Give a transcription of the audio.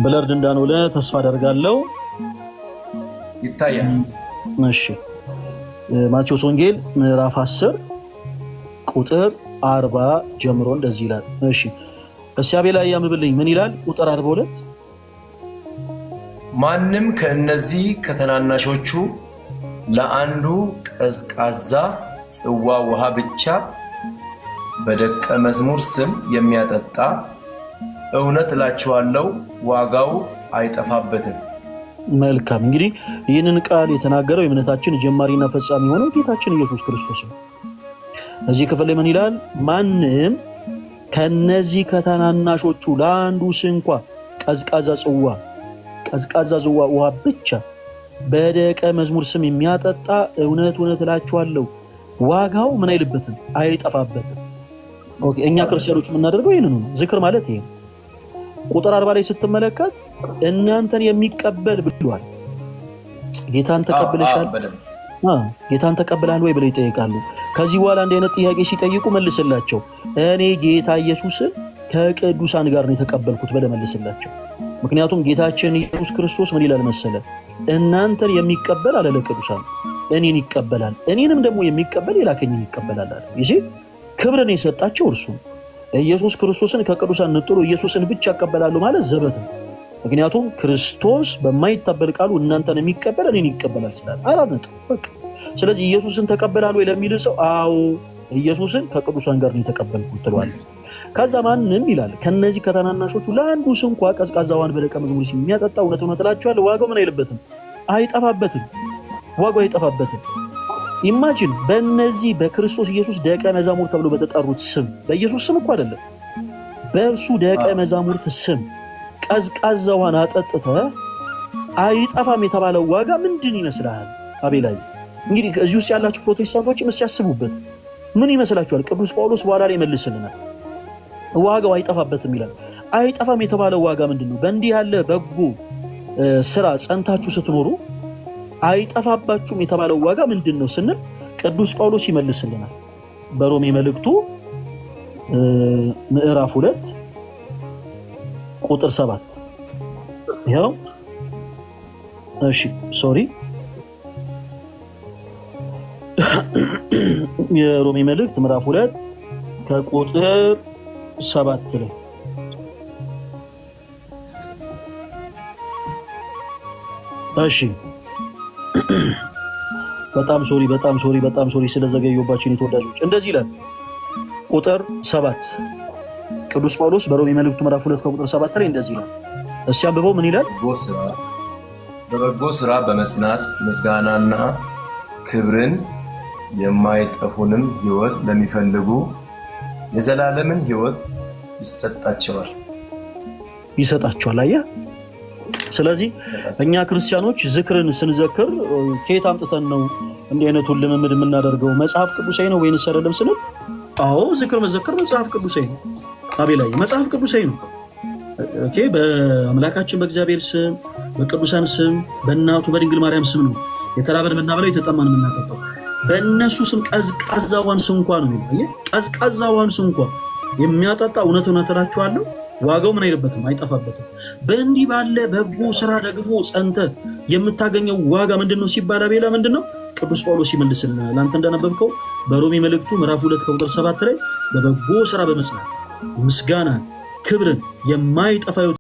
Blurred እንዳልሆነ ተስፋ አደርጋለሁ። ይታያል። እሺ፣ ማቴዎስ ወንጌል ምዕራፍ 10 ቁጥር 40 ጀምሮ እንደዚህ ይላል። እሺ፣ እስቲ አቤላ ያንብብልኝ። ምን ይላል? ቁጥር 42። ማንም ከእነዚህ ከታናናሾቹ ለአንዱ ቀዝቃዛ ጽዋ ውሃ ብቻ በደቀ መዝሙር ስም የሚያጠጣ፣ እውነት እላችኋለሁ ዋጋው አይጠፋበትም። መልካም፣ እንግዲህ ይህንን ቃል የተናገረው የእምነታችን ጀማሪና ፈጻሚ የሆነው ጌታችን ኢየሱስ ክርስቶስ ነው። እዚህ ክፍል ላይ ምን ይላል? ማንም ከነዚህ ከታናናሾቹ ለአንዱ ስንኳ ቀዝቃዛ ጽዋ ውሃ ብቻ በደቀ መዝሙር ስም የሚያጠጣ፣ እውነት እውነት እላችኋለሁ ዋጋው ምን አይልበትም? አይጠፋበትም። Okay፣ እኛ ክርስቲያኖች የምናደርገው ይህንኑ ነው። ዝክር ማለት ይሄ ነው። ቁጥር 40 ላይ ስትመለከት እናንተን የሚቀበል ብሏል። ጌታን ተቀብለሻል፣ ጌታን ተቀብለሃል ወይ ብለው ይጠይቃሉ። ከዚህ በኋላ እንዲህ አይነት ጥያቄ ሲጠይቁ መልስላቸው፣ እኔ ጌታ ኢየሱስን ከቅዱሳን ጋር ነው የተቀበልኩት ብለህ መልስላቸው። ምክንያቱም ጌታችን ኢየሱስ ክርስቶስ ምን ይላል መሰለ? እናንተን የሚቀበል አለ ለቅዱሳን እኔን ይቀበላል፣ እኔንም ደግሞ የሚቀበል የላከኝን ይቀበላል አለ። ይህ ክብርን የሰጣቸው እርሱ ነው። ኢየሱስ ክርስቶስን ከቅዱሳን ነጥሎ ኢየሱስን ብቻ እቀበላለሁ ማለት ዘበት ነው። ምክንያቱም ክርስቶስ በማይታበል ቃሉ እናንተን የሚቀበል እኔን ይቀበላል ስላለ አላነጥም። በቃ ስለዚህ ኢየሱስን ተቀበላል ወይ ለሚል ሰው አዎ፣ ኢየሱስን ከቅዱሳን ጋር ነው የተቀበልኩት ትለዋለህ። ከዛ ማንም ይላል ከነዚህ ከታናናሾቹ ለአንዱ ስንኳ ቀዝቃዛ ውሃን በደቀ መዝሙር ስም የሚያጠጣ፣ እውነት እውነት እላችኋለሁ ዋጋው ምን አይልበትም? አይጠፋበትም። ዋጋው አይጠፋበትም። Imagine፣ በእነዚህ በክርስቶስ ኢየሱስ ደቀ መዛሙርት ተብሎ በተጠሩት ስም፣ በኢየሱስ ስም እኮ አይደለም፣ በእርሱ ደቀ መዛሙርት ስም ቀዝቃዛ ውሃን አጠጥተህ አይጠፋም የተባለው ዋጋ ምንድን ይመስልሃል? አቤላይ፣ እንግዲህ እዚህ ውስጥ ያላችሁ ፕሮቴስታንቶች እስኪ ያስቡበት። ምን ይመስላችኋል? ቅዱስ ጳውሎስ በኋላ ላይ ይመልስልናል። ዋጋው አይጠፋበትም ይላል። አይጠፋም የተባለው ዋጋ ምንድን ነው? በእንዲህ ያለ በጎ ስራ ጸንታችሁ ስትኖሩ አይጠፋባችሁም የተባለው ዋጋ ምንድን ነው ስንል ቅዱስ ጳውሎስ ይመልስልናል። በሮሜ መልእክቱ ምዕራፍ 2 ቁጥር 7 ይኸው። እሺ፣ sorry፣ የሮሜ መልእክት ምዕራፍ 2 ከቁጥር 7 ላይ። እሺ፣ በጣም sorry፣ በጣም sorry፣ በጣም sorry ስለዘገየሁባችሁ ተወዳጆች። እንደዚህ ይላል ቁጥር 7። ቅዱስ ጳውሎስ በሮሜ መልእክቱ ምዕራፍ 2 ከቁጥር 7 ላይ እንደዚህ ይላል። እስኪ አንብበው፣ ምን ይላል? በበጎ ስራ በመጽናት ምስጋናና ክብርን የማይጠፋውንም ሕይወት ለሚፈልጉ የዘላለምን ሕይወት ይሰጣቸዋል። ይሰጣቸዋል። አየህ። ስለዚህ እኛ ክርስቲያኖች ዝክርን ስንዘክር ከየት አምጥተን ነው እንዲህ አይነቱን ልምምድ የምናደርገው? መጽሐፍ ቅዱሳዊ ነው ወይንስ አይደለም ስንል፣ አዎ፣ ዝክር መዘከር መጽሐፍ ቅዱሳዊ ነው። አቤላይ፣ መጽሐፍ ቅዱሳዊ ነው። Okay፣ በአምላካችን በእግዚአብሔር ስም፣ በቅዱሳን ስም፣ በእናቱ በድንግል ማርያም ስም ነው የተራበን የምናበላው፣ የተጠማን የምናጠጣው። በእነሱ ስም ቀዝቃዛ ውሃን ስንኳ ነው የሚለው። ቀዝቃዛ ውሃን ስንኳ የሚያጠጣ፣ እውነት እውነት እላችኋለሁ ዋጋው ምን አይልበትም? አይጠፋበትም። በእንዲህ ባለ በጎ ስራ ደግሞ ጸንተህ የምታገኘው ዋጋ ምንድን ነው ሲባል አቤላ፣ ምንድን ነው? ቅዱስ ጳውሎስ ይመልስልናል። አንተ እንዳነበብከው በሮሜ መልእክቱ ምዕራፍ 2 ከቁጥር 7 ላይ በበጎ ስራ በመጽናት ምስጋናን፣ ክብርን፣ የማይጠፋ ሕይወት